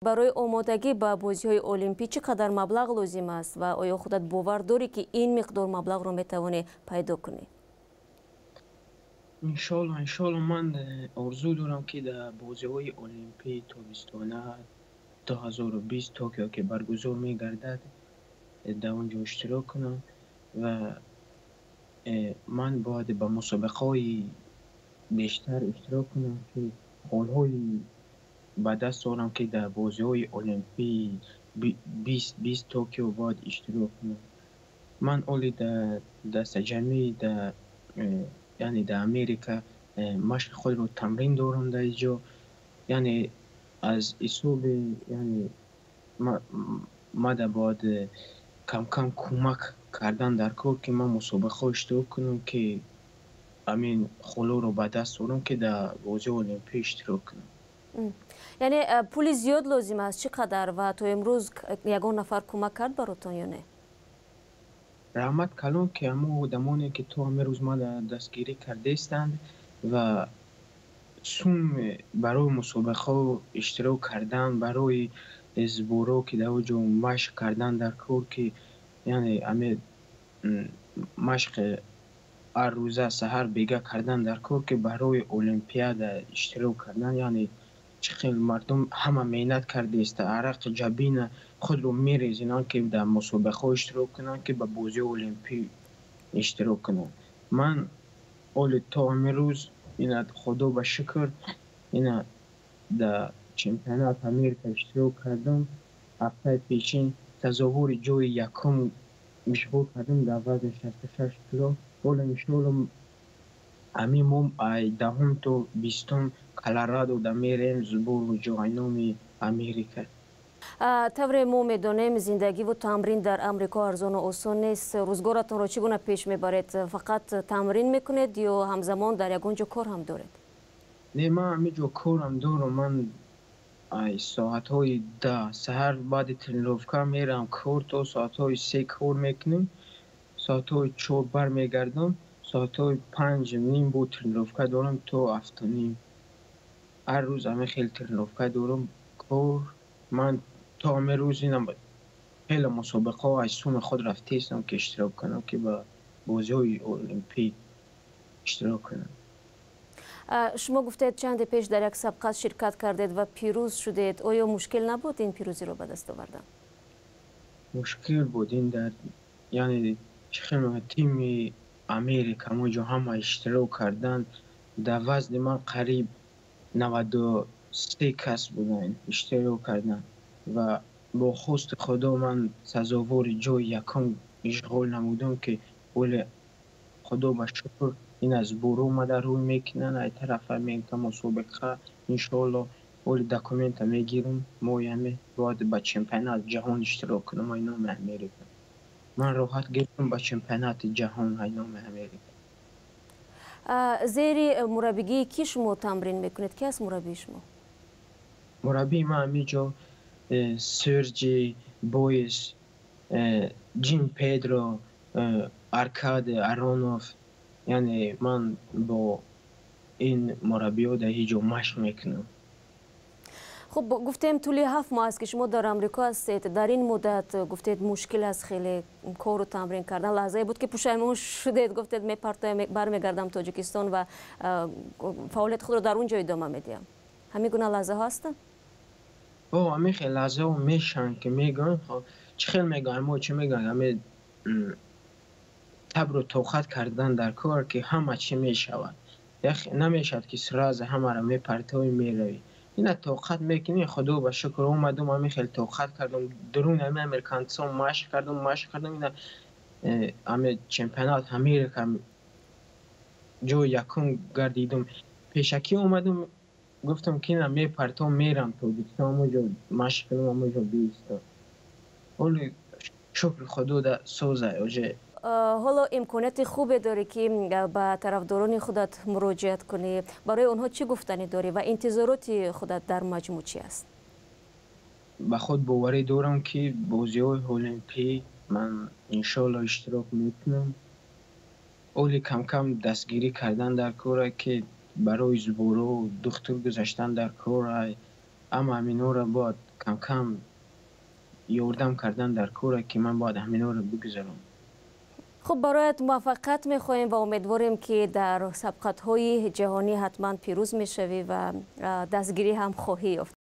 Барои омодагӣ ба бозиҳои Олимпӣ чӣ қадар маблағ лозим аст ва оё худат бовар дорӣ, ки ин миқдор маблағро метавонӣ пайдо кунӣ? Иншоалло, иншоалло, ман орзу дорам, ки дар бозиҳои Олимпии тобистона 2020 Токио, ки баргузор мегардад, дар он ҷо иштирок кунам ва ман бояд ба мусобиқаҳои бештар иштирок кунам, ки холҳои ба даст орам, ки дар бозиҳои Олимпии 2020 Токио бояд иштирок кунам. Ман оли дар дастаҷамъӣ дар яъне дар Америка машқи худро тамрин дорам дар инҷо, яъне аз ҳисоби, яъне мада бояд камкам кӯмак кардан дар кор, ки ман мусобиқаҳо иштирок кунам, ки ҳамин холҳоро ба даст орам, ки дар бозиҳои Олимпӣ иштирок кунам. Яъне пули зиёд лозим аст. Чӣ қадар ва то имрӯз ягон нафар кӯмак кард баротон ё не? Раҳмат калон, ки ҳамон одамоне, ки то ҳамин рӯз мана дастгирӣ кардаистанд ва сум барои мусобиқаҳо иштирок кардан, барои сборҳо, ки дар он ҷо машқ кардан дар кор, ки яъне ҳамин машқи ҳар рӯза саҳар бега кардан дар кор, ки барои Олимпиада иштирок кардан, яъне чӣ хел мардум ҳама меҳнат кардааста, арақи ҷабина худро мерезинанд, ки дар мусобиқаҳо иштирок кунанд, ки ба бозиҳои Олимпӣ иштирок кунанд. Ман оли то ҳамин рӯз ина, Худо ба шукр, ина дар чемпионат Америка иштирок кардам. Ҳафтаи пешин сазовори ҷои якум ишғол кардам дар вазни 66 кило. Ҳоло, иншоалло, ҳамин мо ай 10-ум то 20-ум Колорадо да мерем сбору ҷойноми Америка. Тавре мо медонем, зиндагиву тамрин дар Амрико арзону осон нест. Рӯзгоратонро чӣ гуна пеш мебаред? Фақат тамрин мекунед ё ҳамзамон дар ягон ҷо кор ҳам доред? Не, ман ҳамин ҷо корам дорам. Ман ай соатҳои 10 саҳар баъди тренировка мерам кор, то соатҳои 3 кор мекунем, соатҳои 4 бармегардам, соатҳои 5:30 бо тренировка дорам то 7:30. Ҳар рӯз ҳамин хел тренировка дорам, кор. Ман то ҳамин рӯз инам хеле мусобиқаҳо аз суми худ рафтаистам, ки иштирок кунам, ки ба бозиҳои Олимпӣ иштирок кунам. Шумо гуфтед, чанде пеш дар як сабқат ширкат кардед ва пирӯз шудед. Оё мушкил набуд ин пирӯзиро ба даст овардан? Мушкил буд. Ин дар, яъне чӣ хел, тими Америка ҳамон ҷо ҳама иштирок карданд. Дар вазни ман қариб 93 кас буданд, иштирок карданд ва бо хости Худо ман сазовори ҷои якум ишғол намудам, ки оле, Худо ба шукр, ин аз сбор омада рӯй мекунанд ай тарафа мека мусобиқа. Иншоалло, оли документа мегирам, моҳи ҳаме бояд ба чемпионати ҷаҳон иштирок кунам ай номи Америка. Ман роҳат гирифтам ба чемпионати ҷаҳон ай номи Америка. Зери мураббигии кӣ шумо тамрин мекунед? Ки аст мураббии шумо? Мураббии ман ҳамин ҷо Серҷи Бойс, Ҷим Педро, Аркади Аронов, яъне ман бо ин мураббиҳо дар ҳеҷ ҷо машқ мекунам. Хуб, гуфтем, тӯли 7 моҳ аст, ки шумо дар Амрико ҳастед. Дар ин муддат, гуфтед, мушкил аст хеле кору тамрин кардан. Лаҳзае буд, ки пушаймон шудед, гуфтед, мепартоям, бармегардам Тоҷикистон ва фаъолияти худро дар он ҷо идома медиҳам. Ҳамин гуна лаҳзаҳо ҳастанд? О, ҳамин хел лаҳзаҳо мешаванд, ки мегӯям, чӣ хел мегӯям, мо чӣ мегӯям, ҳамин сабру тоқат кардан дар кор, ки ҳама чӣ мешавад. Намешавад, ки сразу ҳамаро мепартоӣ, меравӣ. Ина тоқат мекунӣ. Худо ба шукр, омадум, ҳамин хел тоқат кардам, дуруни ҳамин американцо машқ кардам, машқ кардам, ина ҳамин чемпионат Америка ҷои якум гардидум. Пешакӣ омадум, гуфтам, ки ина мепартом, мерам Тоҷикистон, ҳамон ҷо машқ кунам, ҳамон ҷо биистам. Оли, шукри Худо, да соза уже. Ҳоло имконияти хубе дорӣ, ки ба тарафдорони худат муроҷиат кунӣ. Барои онҳо чӣ гуфтанӣ дорӣ ва интизороти худат дар маҷмӯъ чи аст? Ба худ боварӣ дорам, ки бозиҳои Олимпӣ ман, иншоалло, иштирок мекунам. Оли камкам дастгирӣ кардан дар кора, ки барои сбору духтур гузаштан дар кора, ҳама ҳаминҳоро бояд. Кам-кам ёрдам кардан дар коре, ки ман бояд ҳаминҳоро бигузарам. Хуб, бароят муваффақият мехоҳем ва умедворем, ки дар сабқатҳои ҷаҳонӣ ҳатман пирӯз мешавӣ ва дастгирӣ ҳам хоҳӣ ёфт.